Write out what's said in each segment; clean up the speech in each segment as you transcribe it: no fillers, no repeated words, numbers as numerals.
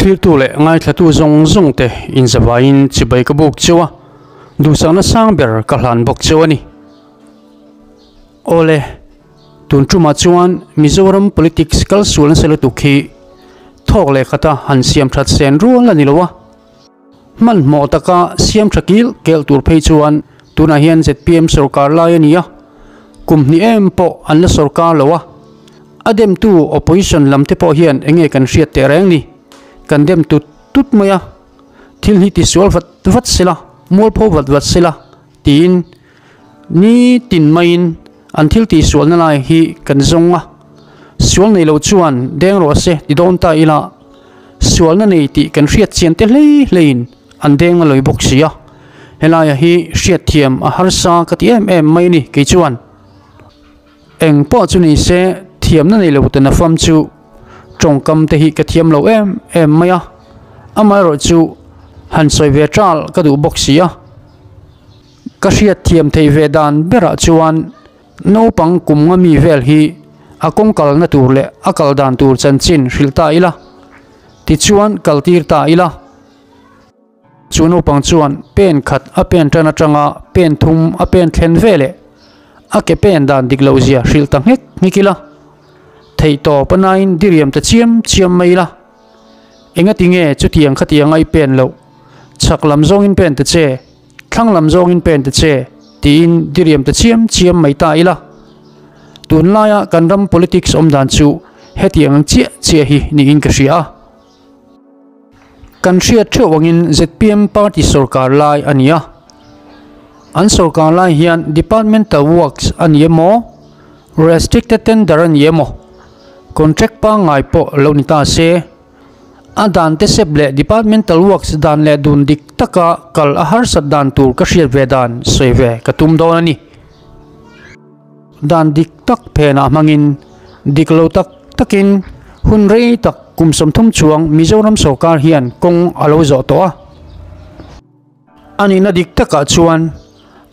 Thlirtu leh ngaithlatu zawng zawng te inzavaiin chibai ka buk cheu a, duhsakna sang ber ka hlan bawk cheu a ni. Awle, tun tumah chuan Mizoram politics kal sual nasa lutuk hi thawk leh khata han siam that sen rual a ni lo a. Hmanhmawh taka siam tha kil kelh tur phei chuan tunah hian zpm sorkar lai a ni a, kum hnih em pawh an la sorkar lo a. A demtu opposition lam te pawh hian enge kan hriat teh reng ni? Kan dem tut tut mai a, thil hi tisual vat vat sela, mualpho vat vat sela tiin ni tin maiin an thil tihsualna lai hi kan zawng a, sual nei lo chuan deng rawh se ti dawn ta ila, sualna nei tih kan hriat chian te hlei hleiin an deng a lawi bawk si a, helaia hi hriatthiam a harsa ka ti em em mai a ni kei chuan. Eng pawh chu ni se thiamna nei lo ten a fam chu tawngkam te hi ka thiam lo em em mai a, amaherawhchu han sawi ve tal ka duh bawk si a. Ka hriatthiam theih ve dan berah chuan naupang kum nga mi vel hi a kawng kalna tur leh a kal dan tur chanchin hrilh ta ila, tichuan kal tir ta ila. Chu naupang chuan pen khat a pen tan atanga pen thum a pen thlen veleh a ke pen dan dik loh zia hrilh ta nghek nghek ila, theihtawp a nain diriam ta chiam chiam mai ila. Engatinge chutiang khatiang a i pen loh? Chhak lam zawngin pen ta che, thlang lam zawngin pen ta che, tiin diriam ta chiam chiam mai ta ila. Tunlaia kan ram politics awm dan chu hetiang ang chiah chiah hi niin ka hria a. Kan hriat theuh angin zpm party sorkar lai a ni a. An sorkar lai hian departmental works a ni emaw, restricted tender a ni emaw, contract pangngai pawh lo ni ta se, A dan te sep leh departmental works dan leh dun dik taka kal a harsat dan tur ka hriat ve dan sawi ve ka tum dawn a ni. Dan dik tak phenah hmangin dik lo tak takin hun rei tak kum 30 chuang Mizoram sorkar hian kawng a lo zawh tawh a. A nihna dik takah chuan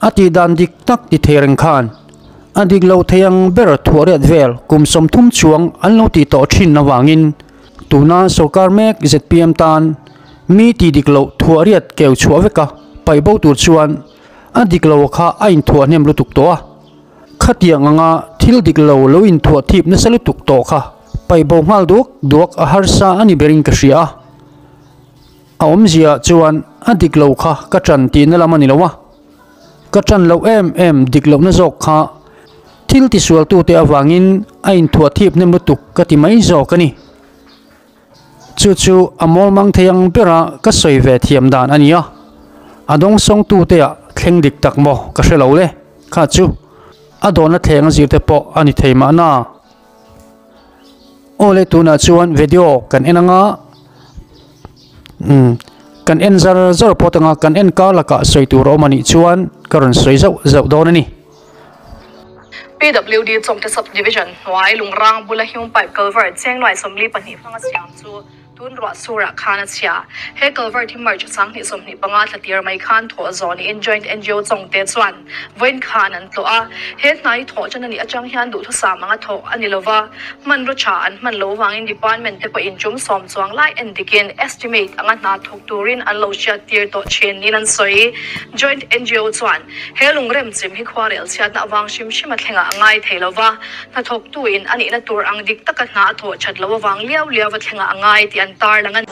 a tih dan dik tak ti thei reng khan a dik lo thei ang ber thuahriat vel kum 30 chuang an lo tih tawh thin avangin tuna sorkar mek zpm tan mi tih dik loh thuahriat keu chhuah veka paih bo tur chuan a dik lo kha a inthuah hnem lutuk tawh a. Khatiang anga thil dik lo lo inthuah thip nasa lutuk tawh kha paih bo nghal duak duak a harsa a ni berin ka hria a. A awmzia chuan a dik lo kha ka ṭan tihna lam a ni lo a, ka ṭan loh em em dik lohna zawk kha thil tisualtute avangin a inthuah thip hnem lutuk ka ti mai zawk a ni. Chu chu a mawlmang thei ang bera ka sawi ve thiam dan a ni a, a dawngsawngtuteah thleng dik tak maw ka hre lo le, kha chu a dawhna thleng a zirte pawh a ni thei mahna. Aw le tunah chuan video kan en anga umm kan en zar zar phawt anga kan en kar lakah sawi tur a awm anih chuan ka rawn sawi zauh zauh dawn a ni. PWD Chawngte Sub Division hnuai Lungrang bula Hume Pipe Culvert cheng nuai 42 hmanga siam chu Tun ruah surah khan a chhia. He culvert hi March 2025 thla tir mai khan thawh zawh niin Joint ngo Chawngte chuan vawiin khan an tlawh a. He hna hi thawh tan a nih atang hian duhthusam anga thawh a ni lova, hmanraw tha an hman lo vangin department te pawhin tum sawm chuang lai en dikin estimate anga hna thawk turin an lo hriat tir tawh thin niin an sawi. Joint ngo chuan he lungrem chim hi khuarel chhiatna avang hrim hrim a thlengah a ngai thei lova, Hnathawktu in a nihna tur ang dik taka hna a thawh that loh avang liau liau a thlengah a ngai tih an tarlang a ni.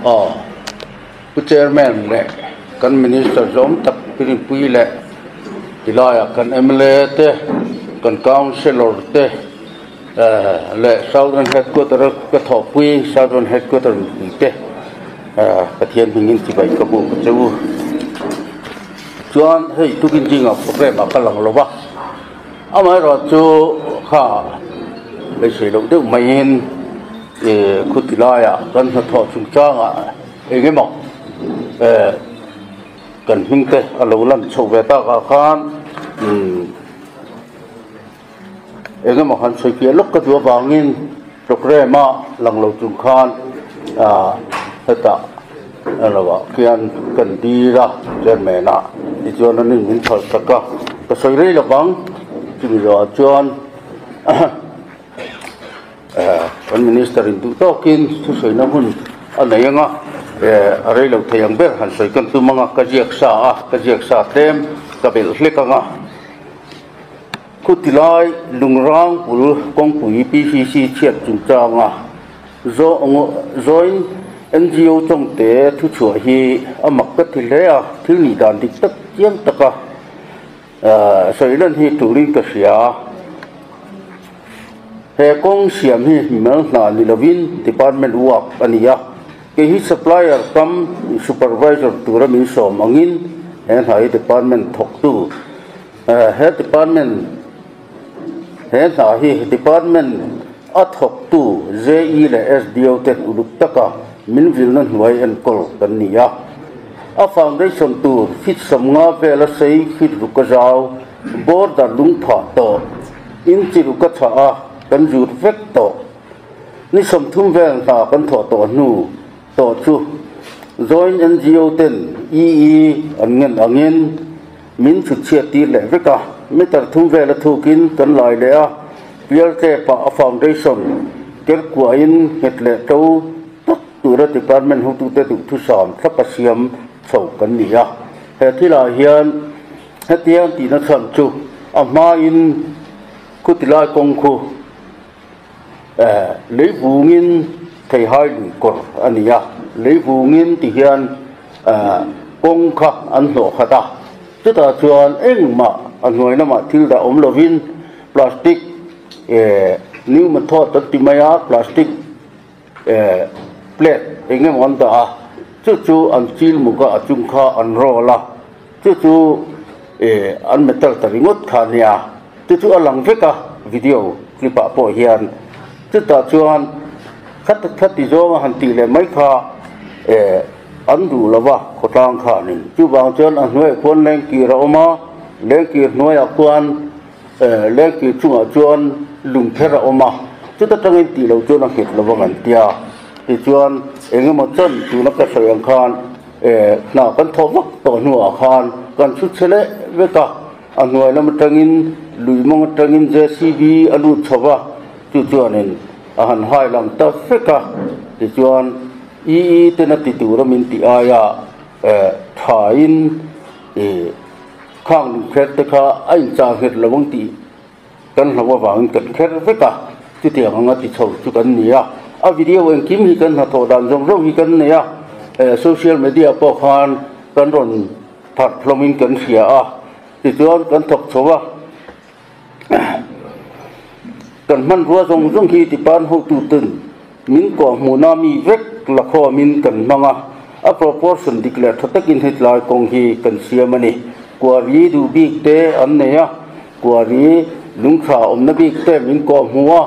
Aw, Pu Chairman leh kan Minister zawm tak Pirinpui leh tilaiah kan mla te, kan Councillor te leh Southern Headquarter a ka thawhpui Southern Headquarter mipui te Pathian hmingin chibai ka hmuh ka che u. Chuan hei tukin zingah program ah ka lang lo va, amaherawh chu kha beisei loh deuh maiin ih khuti laiah kan hnathawh chungchangah eng emaw eh kan hming te a lo lan chhoh ve takah khan umm eng emaw han sawi fiah lawk ka duh avangin program a lang lo chung khan ah hetah erawh khian kan dil a chairman ah tichuan an in min phal sak a ka sawi rei lovang chumi zawhah chuan. Kan Minister in duh tawkin thusawi na hun a nei anga, a rei lo thei ang ber han sawi kan tum anga, ka ziak sa a, ka ziak sa tlem ka belh hlek anga. Khutilai lungrang bul kawngpui PCC chhiat chungchanga Joint NGO tawngte thuchhuah hi a mak ka ti hle a, thil nih dan dik tak chiang taka sawi lan hi turin ka hria. He kawng siam hi mimal hna ni lovin department work a ni a, kei hi supplier kam supervisor tura min sawm angin he hna hi department thawktu He department he hna hi department a thawktu JE leh SDO ten uluk taka min vilna hnuai enkawl kan ni a. A foundation tur feet 50 vela sei feet ruk a zau, border lungphah tawh, inchi ruk a chhah a kan zut vek tawh. Ni 30 vel hna kan thawh tawh hnu tawh chu Joint NGO ten EE an ngen angin min chhut chhiat tir leh vek a, meter 3 vela thukin kan lai leh a, Pialtlepa a foundation ker kuahin nghet leh to tak tura department hotute duhthusam thlapa siam chho kan ni a. He thilah hian hetiang tihna chhan chu a hmain khutilai kawng khu leivungin theihai lui kawr a ni a, leivungin ti hian kawng kha an hnawh khat a, chutah chuan engmah a hnuai lamah thil dah awm lovin plastic new method an ti mai a, plastic plate eng emaw an dah a, chu chu an chil muk a, a chung kha an roll a, chu chu an metal ta ringawt kha a nia, chu chu a lang vek a video clip ah pawh hian, chutah chuan khati zawnga han tih leh mai kha an duh lo va khawtlang khanin, chuvang chuan a hnuaiah khuan lengkir a awm a, lengkir hnuaiah khuan lengkir chungah chuan lungpher a awm a, chuta tangin tih loh chuan a nghet lo vang an tia, tichuan eng emaw chan tuna ka sawi ang khan hna kan thawh vak tawh hnuah khan kan chhut chhe leh vek a, a hnuai lam atangin lui mawng atangin JCB a lut chho va, chu chuanin a han hai lang ta vek a, tichuan EE ten a ti tura min tih aia thain khang lungkher te kha a inchah nghet lo ang tih kan hlo avangin kan kher vek a, chutiang anga ti chho chu kan ni a. A video engkim hi kan hnathawh dan zawng zawng hi kan nei a, social media pawh khan kan rawn pharh hlawmin kan hria a, tichuan kan thawk chho a. Kan hmanrua zawng zawng hi department hotuten min kawh hmuhna mi vek la khawmin kan hmang a, a proportion dik leh tha takin hetlai kawng hi kan siam a ni. Quarry duh bik te an nei a, quarry lungtha awmna bik te min kawh hmuh a,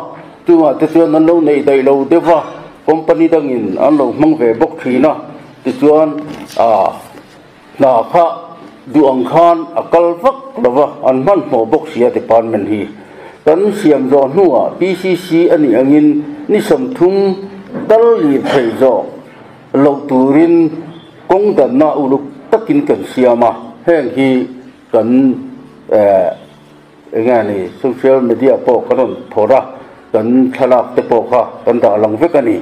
chungah te chuan an lo neih daih lo deuh a, company dangin an lo hmang ve bawk thin a, tichuan ah Hna kha duh ang khan a kal vak lo va, an hmanhmawh bawk sia department hi. Kan siam zawh hnuah PCC a nih angin ni 30 tal lir thei zawh loh turin kawng danna uluk takin kan siam a, heng hi kan eng nge ni social media pawh kan rawn phawrh a, kan thlalak te pawh kha kan dah lang vek a ni.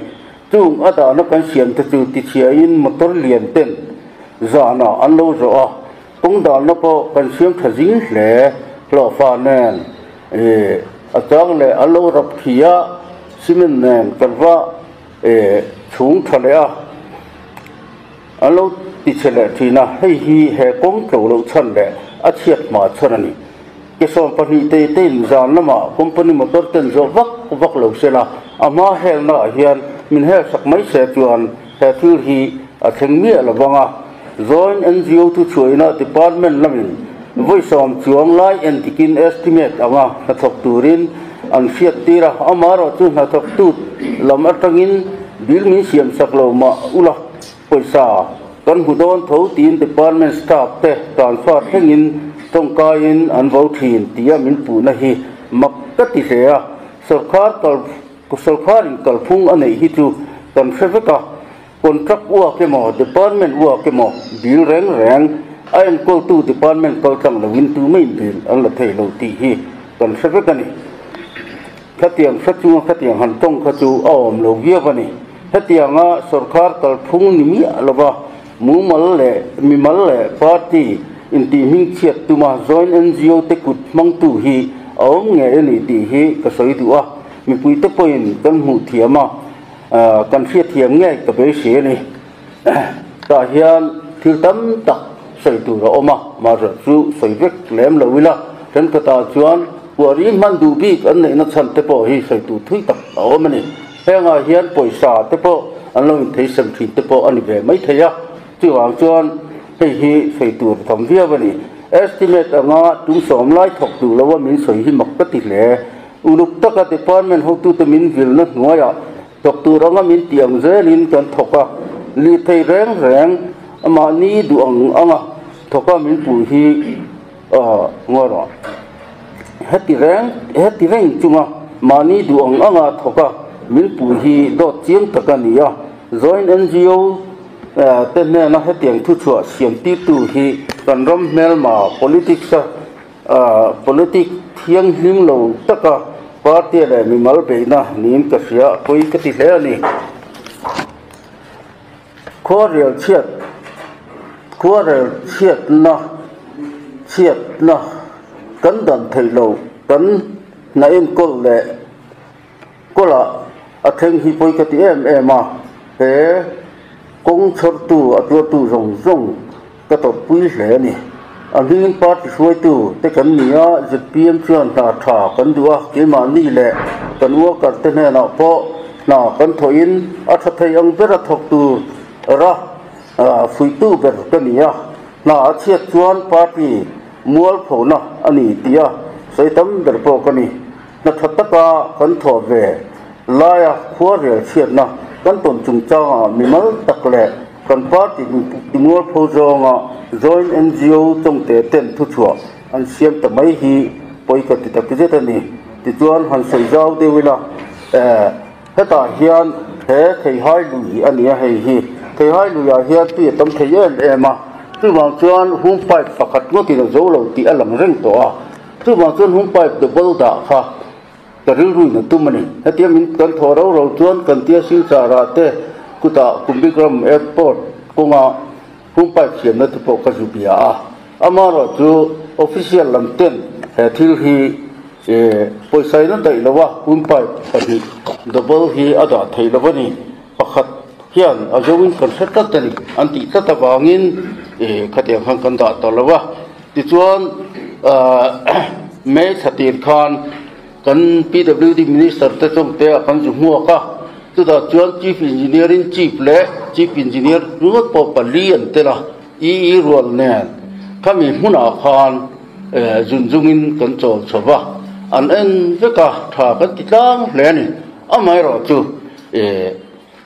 Chung a dahna kan siam te chu tichhiain motor lian ten zanah an lo zawh a, kawng dalna pawh kan siam tha zing hle. Hlawhfa nen a chang leh an lo rap khi a, cement nen kan va chhung tha leh a, an lo tichhe leh thin a, hei hi he kawng tlo loh chhan leh a chhiat hma chhan a ni. Ke 12 te tein zan lamah company motor ten zawh vak vak lo sela, a hma helna ah hian min hel sak mai se chuan he thil hi a thleng miah lo vang a. Joint NGO thuchhuahina department lamin vawi 10 chuang lai entikin estimate anga hnathawk turin an hriat tir a, amaherawhchu hnathawk tut lam atangin bill min siam sak lo mah ula pawisa kan hmu dawn tho tiin department staff te transfer thlengin tawngkaiin an vo thin tia min puhna hi mak ka ti hle a, sorkar kal sorkarin kalphung a neih hi chu kan hre vek a, contract work emaw department work emaw bill reng reng a enkawltu department kal tlang loin tu mai bill an la thei lo tih hi kan hre vek a ni. Khatiang hre chunga khatiang han tawng kha chu a awm lo viau a ni. Hetianga sawrkar kalphung ni miah lova mumal leh mimal leh party intihhmingchhiat tuma joint ngo te kut hmangtu hi a awm ngei a ni tih hi ka sawi duh a, mipuite pawhin kan hmuh thiam a, kan hriatthiam ngei ka beisei a ni. Tah hian thil tam tak sawi tur a awm a, mahse chu sawi vek lem lo ila, thenkhatah chuan puari hman duh bik an neihna chhan te pawh hi sawi tur thui tak a awm a ni. Hengah hian pawisa te pawh an lo intheisem thin te pawh a ni ve mai thei a, chuvang chuan hei hi sawi tur tham viau a ni. Estimate anga tum sawm lai thawk duh loa min sawi hi mak ka ti hle. Uluk taka department hotute min vilna hnuaiah Thawk tur anga min tih ang zelin kan thawk a, lirthei reng reng mahni duh ang anga thawka min puh hi ngawi rawh. Heti reng heti reng chunga mahni duh ang anga thawka min puh hi dawt chiang tak a ni a, Joint ngo te hnena hetiang thuchhuah siam tirtu hi kan ram hmelma politics a Politic thianghlim lo taka party leh mimal beihna niin ka hria a pawi ka ti hle a ni. Khuarel chhiat Khuarel chhiatna chhiatna kan dan theih loh kan hna enkawl leh kawlah a thleng hi pawi ka ti em em a, he kawng chhawrtu a tuartu zawng zawng ka tawrhpui hle a ni. A hmingin party hruaitu te kan ni a, zpm chuan hna tha kan duh a, keimahni leh kan worker te hnenah pawh hna kan thawhin a tha thei ang bera thawk tur ra fuihtu ber ka ni a, hna a chhiat chuan party mualphona a ni tih a sawi tam ber pawh ka ni. Hna tha taka kan thawh ve laia khua rel chhiatna kan tawn chungchangah mimal tak leh kan party timualpho zawnga joint ngo tawngte ten thuchhuah an siam ta mai hi pawi ka ti tak zet a ni. Tichuan han sawi zau deuh ila, hetah hian he theihai lui a ni a, hei hi theihai luiah hian tui a tam thei em em a, chuvang chuan home pipe pakhat ngawtin a zo lo tih a lang reng tawh a. Chuvang chuan hung pipe double dah kha ka rilruin a tum a ni. Hetia min kan thawh rau rau chuan kan tia Silchar ah te kutah Kumbikram Airport kawnga hung pipe siamna te pawh ka zu bia a. Amaherawh chu official lam ten he thil hi pawisa in a daih lo a, hung pipe pahnih double hi a dah theih lo a ni. Pakhat hian a zo in kan hre tlat a ni an tih tlat avangin khatiang khan kan dah ta lo a. Tichuan May thla tir khan kan PWD Minister te chawngte ah kan zu hmuak a, chutah chuan Chief Engineer in Chief leh Chief Engineer ringawt pawh pali an tel a, EE rual nen khami hmunah khan zun zungin kan chawl chho va, an en vek a, tha kan ti tlang hle a ni. Amaherawhchu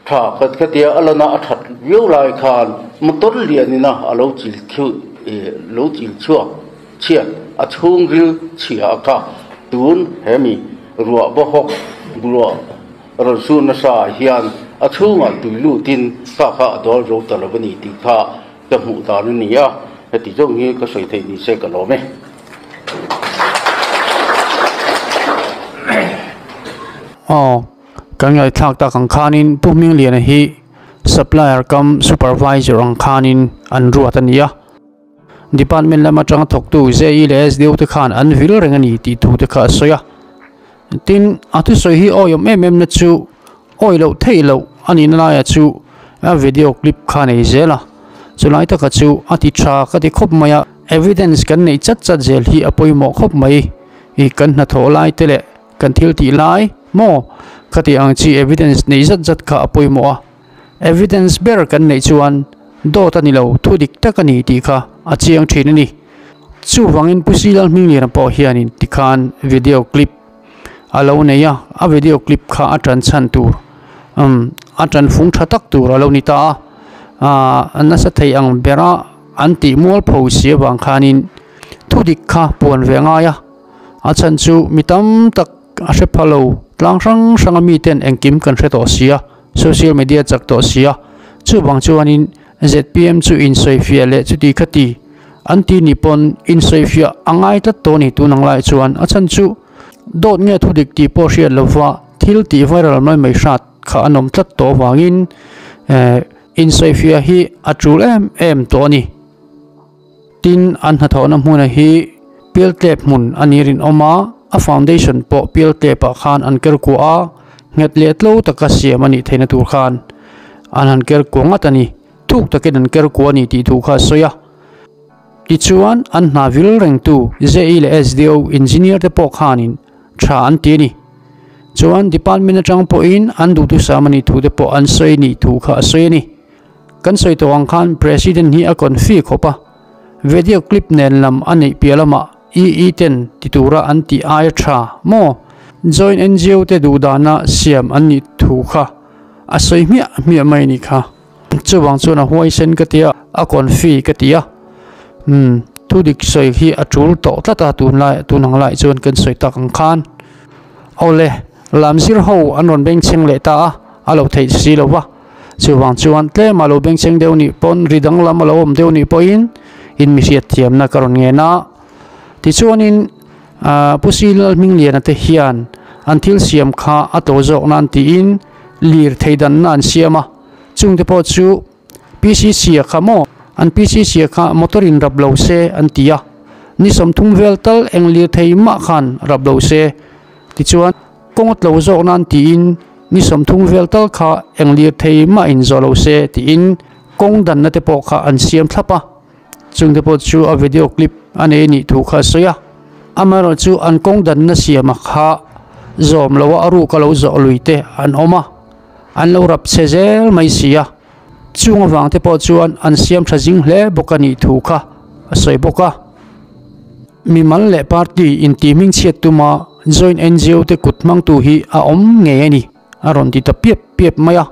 Tha khat khatia a lana a that viau lai khan motor lianina a lo chil thu lo chil chhuak chhiat a chhungril chhia a kha tun hemi ruah bawhawk ruah rawn sur nasa ah hian a chhungah tui lutin kha kha a dawl zo ta lo a ni tih kha ka hmuh dan a ni a, heti zawng hi ka sawi theih ni se ka lawm e. Aw. Kan ngaihthlak tak ang khanin Pu Hmingliana hi supplier kam supervisor ang khanin an ruat a ni a. Department lam atanga thawktu JE leh SDO te khan an vil reng a ni tih thu te kha a sawi a. Tin, a thusawi hi awiawm em em na chu awi loh theih loh a nihna laiah chu a video clip kha a nei zel a. Chulai taka chu a ti tha ka ti khawp mai a. Evidence kan neih chat chat zel hi a pawimawh khawp mai. I kan hnathawh lai te leh Kan thil tih lai maw? Khati ang chi evidence neih zat zat kha a pawimawh a. Evidence ber kan neih chuan dawt a ni lo, thu dik tak a ni tih kha a chiang thin a ni. Chuvangin Pu Silal Hmingliana pawh hianin tikhan video clip a lo nei a, a video clip kha a tan chhan tur, umm a tan fung tha tak tur a lo ni ta a. Aaa nasa thei ang bera an tih mualpho si avang khanin thu dik kha puan ve a ngai a. A chhan chu mi tam tak a hre pha lo, tlang hrang hranga miten engkim kan hre tawh si a, social media chak tawh si a, chuvang chuanin zpm chu insawifiah leh chuti khati an ti ni pawn insawifiah a ngai tlat tawh a ni tun ang lai chuan a chhan chu. Dawt nge thudik tih pawh hriat lova thil tih viral mai mai hrat kha an awm tlat tawh avangin insawifiah hi a tul em em tawh a ni. Tin, an hnathawhna hmuna hi Pialtlep hmun a ni rinawm a, a foundation pawh Pialtlepah khan an ker kuah a, nghet leh tlo taka siam a nih theihna tur khan an han ker kuah ngat a ni. Thuk takin an ker kuah a ni tih thu kha a sawi a. Tichuan, an hna vil rengtu JE leh SDO engineer te pawh khanin tha an ti a ni. Chuan, department atang pawhin an duhthusam a nih thu te pawh an sawi nih thu kha a sawi a ni. Kan sawi tawh ang khan President hi a confi khawp a, video clip nen lam a neih piah lamah EE ten ti tura an tih aia tha maw? Joint NGO te duhdana siam an nih thu kha a sawi hmiah hmiah mai a nih kha. Chuvang chuan a huaisen ka ti a, a confi ka ti a. Umm, thu dik sawi hi a tul tawh tlat a tunlai tun ang lai chuan kan sawi tak ang khan. Awle, lamzir ho an rawn bengchheng leh ta a, a lo theih si lo va. Chuvang chuan tlema lo bengchheng deuh nih pawn ri danglam a lo awm deuh nih pawhin in mi hriatthiamna ka rawn ngen a. Tichuanin Pu Silal Hmingliana te hian an thil siam kha a tlo zawk nan tiin lir thei danna an siam a. Chungte pawh chu PCC a kha maw? An PCC a kha motor in rap lo se an ti a. Ni 30 vel tal eng lir thei mah khan rap lo se. Tichuan kawng a tlo zawk nan tiin Ni 30 vel tal kha eng lirthei mah in zawh lo se tiin kawng danna te pawh kha an siam thlap a, chungte pawh chu a video clip a nei anih thu kha a sawi a. Amaherawh chu an kawng danna siama kha zawm loa a ruk a lo zawh lui te an awm a, an lo rap chhe zel mai si a, chung avang te pawh chuan an siam tha zing hle bawk a nih thu kha a sawi bawk a. Mimal leh party intih hmingchhiat tuma joint NGO te kut hmangtu hi a awm ngei a ni, a rawn ti ta piap piap mai a.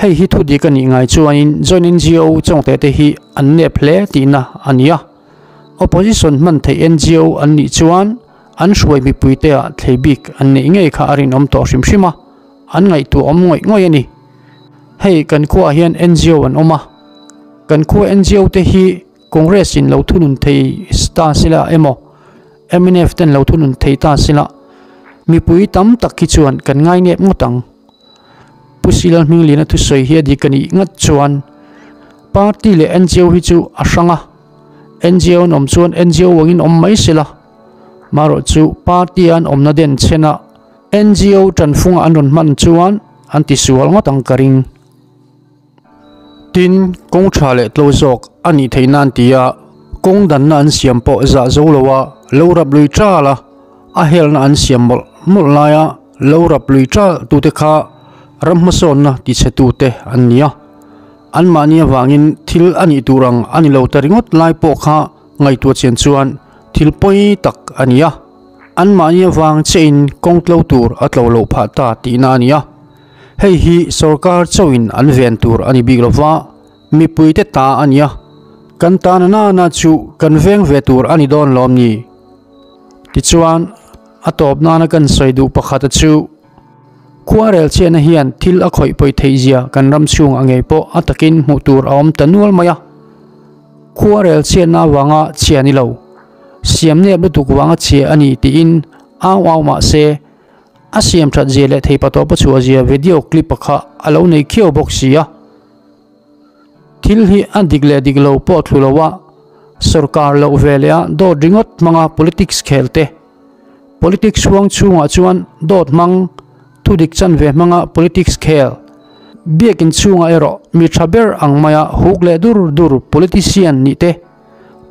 Hei hi thu dik a nih ngai chuanin joint NGO chawngte te hi an nep hle tihna a ni a. Opposition hman theih NGO an nih chuan an hruai mipuite ah thlei bik an neih ngei kha a rinawm tawh hrim hrim a, an ngaihtuah awm ngawih ngawih a ni. Hei kan khuaah hian NGO an awm a, kan khua NGO te hi Congress in lo thunun thei ta sila emaw mnf ten lo thunun thei ta sila mipui tam tak hi chuan kan ngai nep ngawt ang. Pu Silal Hmingliana thusawi hi a dik a nih ngat chuan party leh NGO hi chu a hrang a, NGO an awm chuan NGO angin awm mai sila, marawh chu party a an awmna den chhena NGO tanfunga an rawn hman chuan an tisual ngawt ang ka ring. Tin, kawng tha leh tlo zawk a nih theih nan tia kawng danna an siam pawh zah zo loa lo rap lui ṭal a, a helna an siam mawlh mawlh laia lo rap lui ṭal tute kha ram hmasawnna tichhetute an ni a. Anmahni avangin thil a nih tur ang a ni lo ta ringawt lai pawh kha ngaihtuah chian chuan thil pawi tak a ni a. Anmahni avang chiahin kawng tlo tur a tlo loh phah ta tihna a ni a. Hei hi sorkar chauhin an ven tur a ni bik lo va, mipuite ta a nia. Kan ta na nana chu kan veng ve tur a ni dawn lawm ni? Tichuan, a tawp nana kan sawi duh pakhata chu, Khuarel chhiatna hian thil a khawih pawi theih zia kan ram chhung a ngei pawh a takin hmuh tur a awm ta nual mai a. Khuarel chhiatna avanga chhia ni lo, siam nep lutuk vanga chhia a ni tiin au au mah se, A siam that zia leh thei patawp a chhuah zia video clip a kha a lo nei khiau bawk si a. Thil hi a dik leh dik lo pawh thlu lo a, sorkar loh ve leh a dawt ringawt hmanga politics khel te, politics huang chhungah chuan dawt hmang, thu dik chan ve hmanga politics khel, biakin chhungah erawh mi tha ber ang maia huk leh dur dur politician nih te,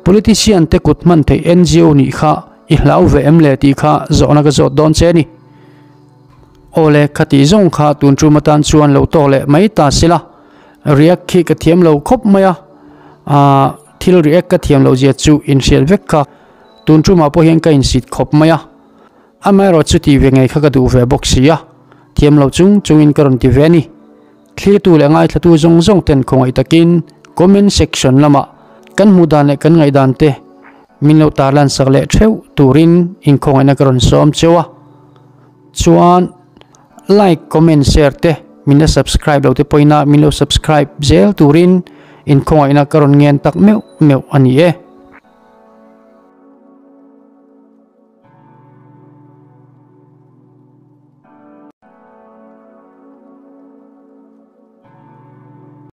Politician te kut hman theih NGO nih kha i hlau ve em le tih kha zawhna ka zawt dawn che a ni. Awle, khatih zawng kha tun tum atan chuan lo tawk leh mai ta sila. React khi ka thiam lo khawp mai a, aah thil react ka thiam loh zia chu inhriat vek kha tun tumah pawh hian ka insit khawp mai a. Amaherawh chu tih ve ngei kha ka duh ve bawk si a, thiam lo chung chungin ka rawn ti ve a ni. Thlirtu leh ngaithlatu zawng zawng ten khawngaih takin comment section lamah kan hmuh dan leh kan ngaihdan te min lo tarlan sak leh theuh turin inkhawngaihna ka rawn sawm cheu a. Chuan like, comment, share te min la subscribe lo te pawhin a min lo subscribe zel turin inkhawngaihna ka rawn ngen tak meuh meuh a ni e.